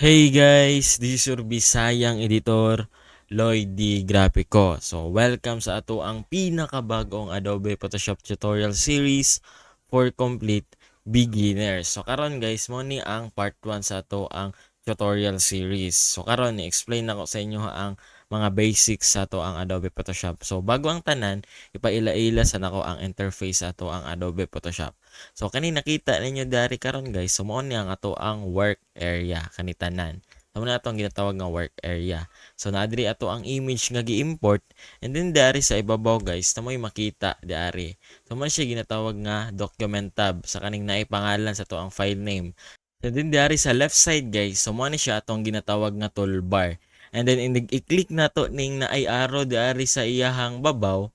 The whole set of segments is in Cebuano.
Hey guys, this is your Bisayang editor, Lloyd D. Grapico. So, welcome sa ato ang pinakabagong Adobe Photoshop tutorial series for complete beginners. So, karon guys, mo ni ang part 1 sa ato ang tutorial series. So, karon i-explain nako sa inyo ang mga basics sa ato ang Adobe Photoshop. So, bago ang tanan, ipaila-ila sa nako ang interface sa ato ang Adobe Photoshop. So, kani nakita ninyo dari karon guys, so mao ni ang ato ang work area kani tanan. So, mao na ato ang ginatawag nga work area. So, naa diri ato ang image nga gi-import and then dari sa ibabaw guys, namoy makita dari. So, mao siya ginatawag nga document tab sa kaning naay pangalan sa ato ang file name. And then dari sa left side guys, so mao ni siya atong ginatawag nga toolbar. And then inig i-click nato ning naay arrow dari sa iyahang babaw,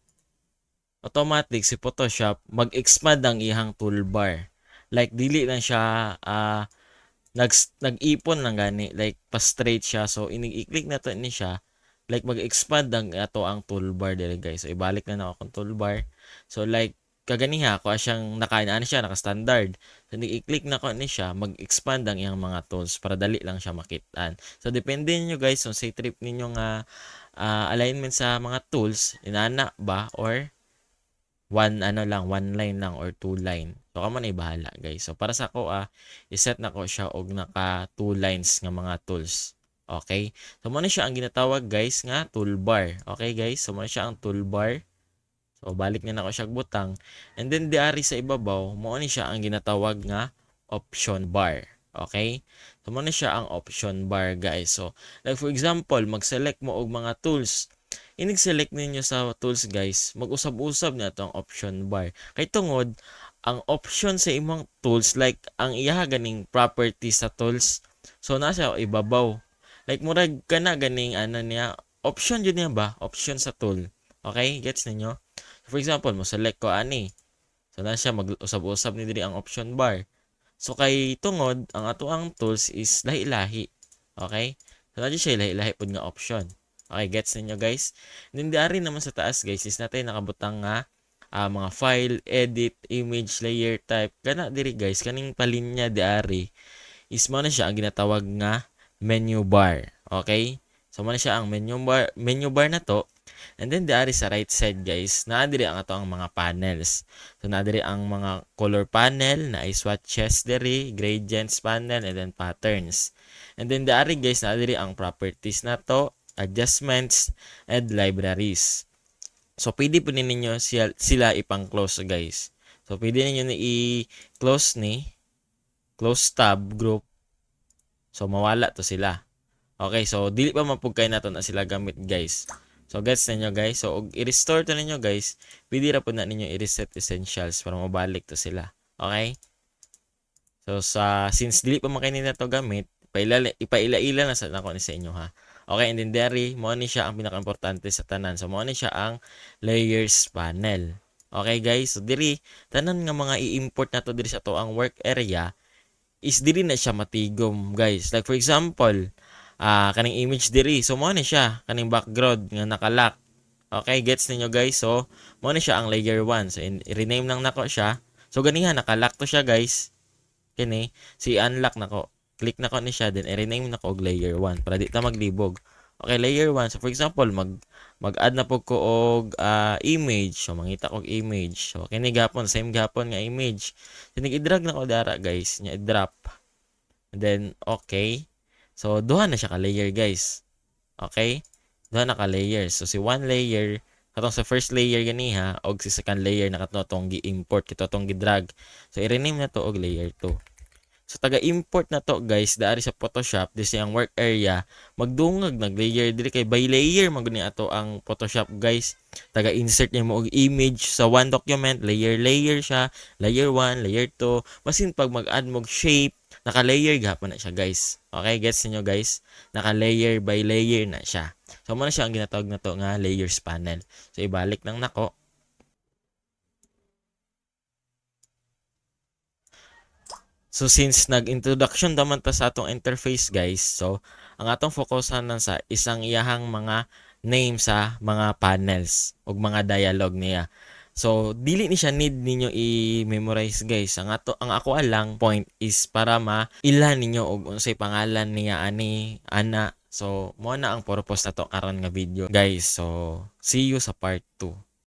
automatic si Photoshop mag-expand ang iyang toolbar. Like dili na siya nag-ipon lang gani, like pa-straight siya. So inig i-click nato ni siya, like mag-expand ang ato ang toolbar diri guys. So ibalik na nako akong toolbar. So like kaganiha ko siyang naka ano siya, naka-standard. So i-click nako ni siya, mag-expand ang iyang mga tools para dali lang siya makitaan. So depende ninyo guys kung say trip ninyo nga alignment sa mga tools, inana ba or one ano lang, one line lang or two line. So kamo na bahala guys. So para sa ako i-set nako siya og naka two lines nga mga tools. Okay? So mo na siya ang ginatawag guys nga toolbar. Okay guys? So mo na siya ang toolbar. So balik na nako siya butang. And then diari sa ibabaw, mo ni siya ang ginatawag nga option bar. Okay? So mo na siya ang option bar guys. So like for example, mag-select mo og mga tools. Inig-select ninyo sa tools guys, mag-usab-usab na ang option bar. Kay tungod ang option sa imong tools, like ang iya ganing properties sa tools. So nasa ibabaw. Like murag kana ganing ano niya, option jud niya ba? Option sa tool. Okay? Gets ninyo? For example, mo select ko ani. So na siya mag-usab-usab ni diri ang option bar. So kay tungod ang ato ang tools is lahi-lahi. Okay? So na siya lahi-lahi pud nga option. Okay, gets ninyo guys? And then diari naman sa taas guys is natay nakabutang nga mga file, edit, image, layer type. Kana diri guys, kaning palinya diari is mo na siya ang ginatawag nga menu bar. Okay? So mo na siya ang menu bar na to. And then diari sa right side guys, naa diri ang ato ang mga panels. So naa diri ang mga color panel, na swatches diri, gradients panel, and then patterns. And then diari guys, naa diri ang properties na to, adjustments, and libraries. So pwede po ninyo sila ipang-close guys. So pwede ninyo ni i-close ni close tab group. So mawala to sila. Okay, so dili pa man pud kay nato na sila gamit guys. So gets ninyo guys. So og i-restore to ninyo guys, pwede ra pud na ninyo i-reset essentials para mabalik to sila. Okay? So sa since dili pa man kay nila to gamit, ipaila-ila na sa nako ni sa inyo ha. Okay, and then diri mo ni siya ang pinaka-importante sa tanan. So mo ni siya ang layers panel. Okay guys, so diri tanan nga mga i-import nato diri sa ato ang work area is diri na siya matigom guys. Like for example, kaning image diri. So mo ni siya kaning background nga naka-lock. Okay, gets ninyo guys? So mo ni siya ang layer 1. So i-rename lang nako siya. So ganiha naka-lock to siya guys. Kini, si unlock nako. Click nako ni siya, then i-rename nako og layer 1 para di ta maglibog. Okay, layer 1. So for example, mag-add na pud ko og image. So mangita og image. So kini gapon, same gapon nga image. So i-drag nako dara guys, nya i-drop. And then okay. So duha na siya ka layer guys. Okay? Duha na ka layer. So si one layer katong sa first layer ganiha og si second layer na kato atong gi-import, kito atong gi-drag. So i-rename na to og layer 2. So taga-import na to guys dari sa Photoshop di siyang work area, magdungag nag layer diri kay by layer man gud ni ato ang Photoshop guys. Taga-insert nimo og image sa one document, layer layer siya, layer 1, layer 2. Masin pag mag-add mo og shape, naka-layer gihapon na siya guys. Okay, gets niyo guys? Naka-layer by layer na siya. So mo na siya ang ginatawag na to nga layers panel. So ibalik lang nako. So since nag-introduction naman ta sa atong interface guys, so ang atong focusan lang sa isang iyahang mga name sa mga panels ug mga dialog niya. So dili ni siya need ninyo i-memorize, guys. Ang ato, ang ako lang point is para ma-ila ninyo og unsay pangalan niya ani ana. So mo na ang purpose nato karon nga video, guys. So see you sa part 2.